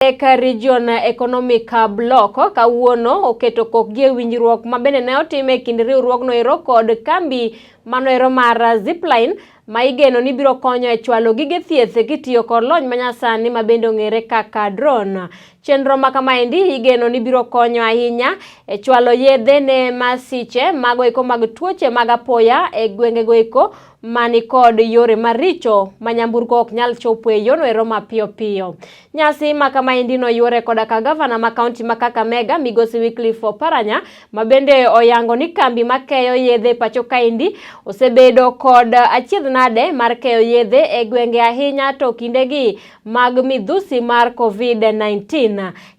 Lake Region Economic Bloc kawuono oketo kokgi e winjruok ma bende ne otim e kind riwruogno ero kod kambi mano ero mar Zipline ma igeno ni biro konyo e chwalo gige thieth kitiyo kod lony manyasani ma bende ong'ere kaka drone. Chenro ma kamaendi igeno ni biro konyo ahinya e chwalo yedhe ne masiche mago eko mag tuoche mag apoya e gwengego eko mani kod yore maricho ma nyamburko ok nyal chopo e yono ero mapiyo piyo. Nyasi ma kamaendi noyuore koda ka gavana ma kaunti ma Kakamega migosi Wycliffe Oparanya ma bende oyango ni kambi makeyo yedhe pacho kaendi osebedo kod achiedh nade mar keyo yedhe e gwenge ahinya to kindegi mag midhusi mar COVID-19.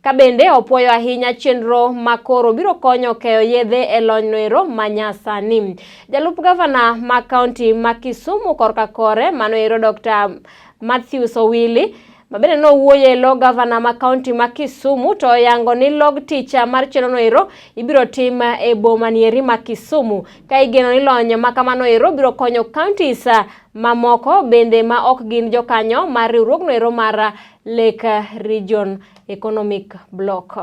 Ka bende opuoyo ahinya chenro ma koro biro konyo keyo yedhe e lony noero manyasani. Jalup gavana ma kaunti ma Kisumu korka kore mano ero Dr. Matthews Owili ma bende nowuoyo e lo gavana ma kaunti ma Kisumu to oyango ni log tich mar chenro ero ibiro tim e boma nieri ma Kisumu ka igeno ni lony ma kamano ero biro konyo counties mamoko bende ma ok gin jokanyo mar riwruogno ero mar Lake Region Economic Bloc.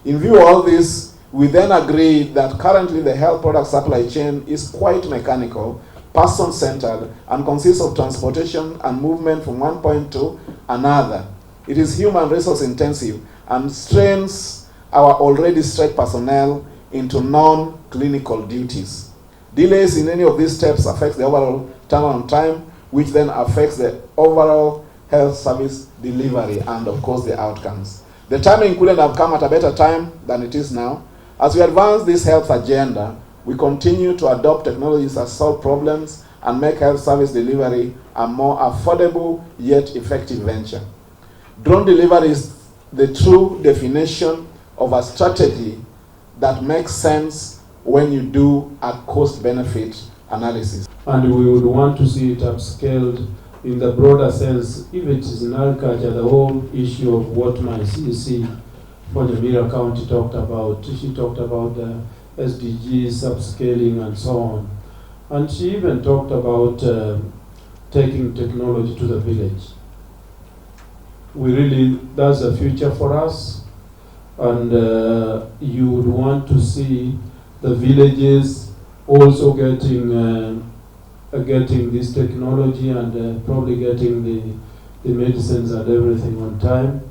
In view of all this, we then agreed that currently the health product supply chain is quite mechanical, person-centered, and consists of transportation and movement from one point to another. It is human resource intensive and strains our already stretched personnel into non-clinical duties. Delays in any of these steps affects the overall turnaround time, which then affects the overall health service delivery and, of course, the outcomes. The timing couldn't have come at a better time than it is now. As we advance this health agenda, we continue to adopt technologies that solve problems and make health service delivery a more affordable yet effective venture. Drone delivery is the true definition of a strategy that makes sense when you do a cost benefit analysis. And we would want to see it upscaled in the broader sense. If it is in agriculture, the whole issue of what my CEC for Nyamira County talked about, she talked about the SDGs, upscaling, and so on. And she even talked about taking technology to the village. We really, that's a future for us. And you would want to see the villages also getting this technology and probably getting the medicines and everything on time.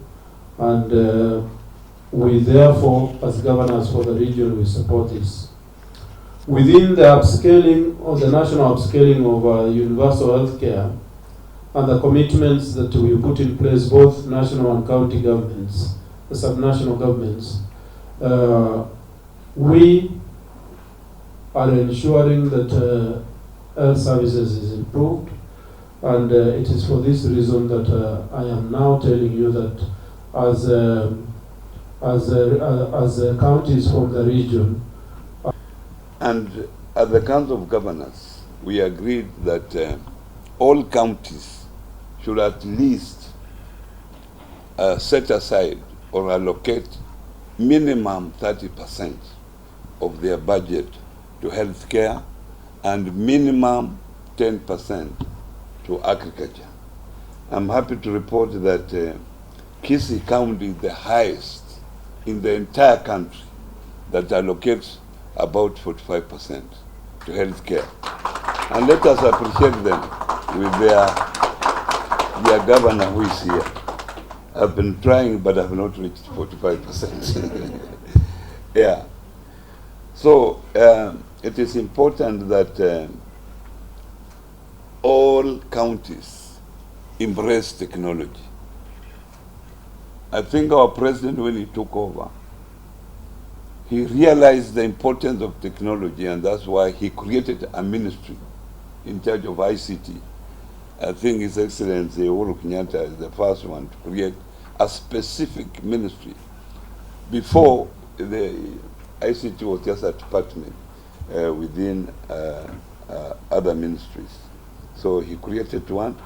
And we therefore, as governors for the region, we support this. Within the upscaling or the national upscaling of universal healthcare and the commitments that we put in place, both national and county governments, the subnational governments, we are ensuring that health services is improved, and it is for this reason that I am now telling you that as counties from the region. And at the Council of Governors, we agreed that all counties should at least set aside or allocate minimum 30% of their budget to healthcare and minimum 10% to agriculture. I'm happy to report that Kisii County is the highest in the entire country that allocates about 45% to healthcare. And let us appreciate them with their governor who is here. I've been trying, but I've not reached 45%. Yeah. So it is important that all counties embrace technology. I think our president, when he took over, he realized the importance of technology, and that's why he created a ministry in charge of ICT. I think His Excellency Uhuru Kenyatta is the first one to create a specific ministry. Before, the ICT was just a department within other ministries. So he created one.